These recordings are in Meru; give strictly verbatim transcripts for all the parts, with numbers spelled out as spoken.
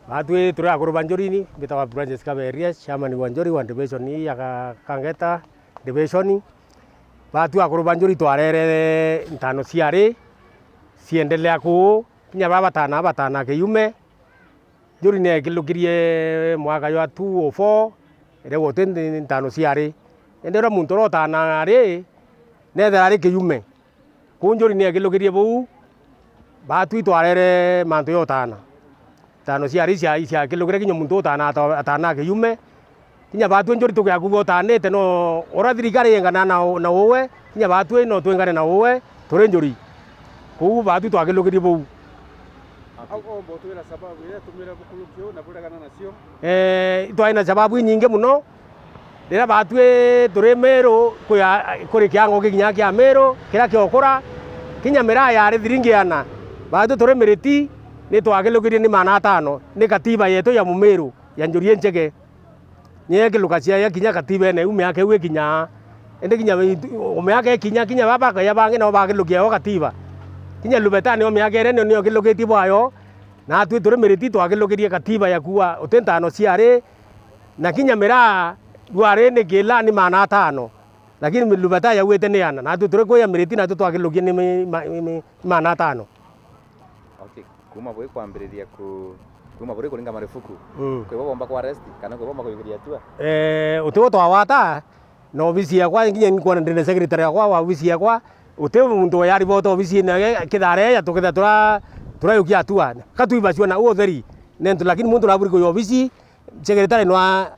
Baatwi turi akuru ba Njuri, mbitagwa Francis Kaberia, chairman wa Njuri wa division ya Ka-, Kangeta division. Baatwi akuru ba Njuri twarere ntano ciari ciendelea kuu, kinya baa batana, batana kiume. Njuri neekilukirie mwaka jwa two oh four, iria gutwi nthi ntano ciari. Indi uria muntu uria utana ari, neethira ari kiume. Kuu Njuri neekilukirie buu, baatwi twarere mantu ja utana. Ntano ciari cia, ciakilukire kinya muntu utana ata-, atana kiume. Kinya baatwi Njuri tugiakuga utanite, no uria thirikari yengana na, na uwe, kinya baatwi no twingane na uwe, turi Njuri. Kuu baatwi twakilukirie buu. Au omba utwira sababu iria itumire bukurukia uu na buregana nacio? Eh, itwari na sababu inyingi muno. Riria baatwi turi Miru, kwi a-, kuri kiango gikinyaga kia Miru, kiria kiokura, kinya miraa yari thiringi iana. Baatwi turi Miriti, ni twakilukirie ni maana atano, ni katiba yetu ya Mumiru, ya Njuri Inchege. Niyo ikiluka ciaja kinya katibene iu miaka iu ikinyaa. Indi kinya itu-, o miaka ikinya, kinya baa bakaja bangi nao bakilukia yo katiba. Kinya Lubeta niyo miaka iria niyo, niyo ikilukitie bwayo, naatwi turi Miriti twakilukirie katiba ya kuuga uti ntano ciari, na kinya miraa rwari ni kila ni maana atano. Lakini Lubeta yauite ni ana, naatwi turi kuuja Miriti naatwi twakilukie ni mi-, ma-, mi-, mi-, maana atano. Okay, kuuma bwi kwambiriria ku-, kuuma buri kuringa marufuku, mm, kwi bo bomba ku arrest kana kwi bomba kuyukiria hatua? Eh, uti bo twawata na obisi yakwa, nginya ni kwona ndina secretary yakwa wa obisi yakwa, uti muntu ya ribota obisine, kithare ya tukitha tura, turayukia hatua. Ka twibacua na utheri, nentu lakini muntu naburi kuya obisi, secretary nwa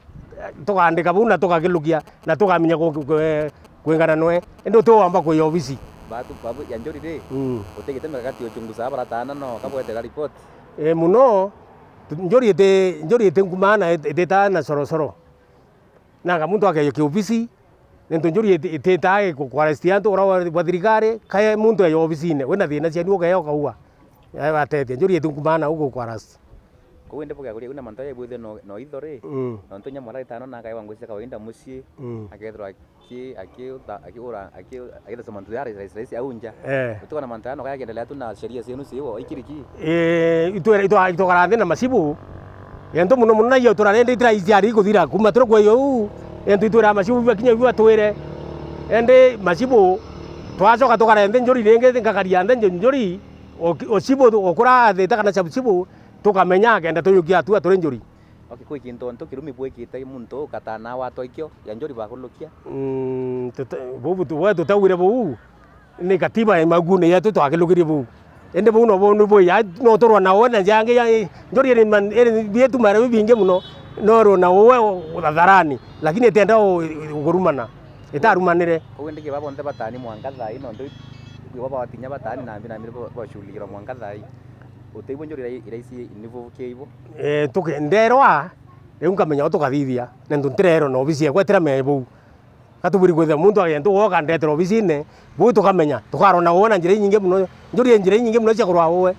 tukaandika buu na tukakilukia na tukamenya ku-, ku-, ku-, kwingana nwe. Indi uti wamba kuya obisi. Baatwi babu ya Njuri ri, mm, utigite mikakati uchunguza baratana no kabwetera report? E, muno. Tu-, Njuri iti, Njuri iti nkumana, iti-, itita na sorosoro. Nanga muntu akeya kiobisi, nontu Njuri iti-, ititaa ku-, kuaresti antu, uria wa, bwa thirikari, kae muntu eya obisine, wina thina ciani ukeya ukaua. Yaani batethia, Njuri iti nkumana uku kuaresti. Kou indi bugakuria uu na mantu jaja ibwithwe no, no itho ri, mm, nontu nyamwara itano na akaewa ngugi cia kawaida mucii, mm, akethirwa aki-, akiutha-, akiura-, aki-, akithecwa mantu jaa rahisi rahisi au nja. Eh. Utikona mantu jaa no kaya kiendelea tu na sheria cienu ciiwo, ikiri ki? Eh, itwira-, itwa-, itwakara nthi na macibu. Ento muno muno na iyo turarende itira iciari ikuthira kuma turi kweyo uu. Ento itwira macibu bibakinya bibatwire. Ende macibu twacoka tukara nthi Njuri ringi, nkakaria nthi Nju-, Njuri, o ki-, o cibu ukura athite kana cabu cibu, tukamenya kenda tuyukia atua turi Njuri. Okay, kwi kintu ontu kirumi bwikite muntu ukatana watwa ikio ya Njuri bakulukia? Mm, tute-, buu tu-, we tutaugire buu, ni katiba ya maguune yetu twakilukirie buu. Indi buu nobo ni bui, ya, no turwa na we na njangi ya, Njuri iri man-, iri bietu mara bibingi muno, no rwa na we uthatharani, lakini itenda u-, ukurumana, itarumanire. Kou indi kiba bonthe batani mwanka thaa ii, nontu kiba batinya batani nambi nambi bo-, boculikirwa mwanka thaa ii. Uteibua Njuri irai-, iraisi nibubukia ibo? Eh, tuki-, nderwa, riu nkamenya u tukathithia, nontu ntirerwa na obisi yakwa itiramenya buu. Ka tuburi kwithirwa muntu agenda uwe ukandetera obisine, buu tukamenya, tukarwa na uwe na njira inyingi muno, Njuri i njira inyingi muno cia kurwa uwe.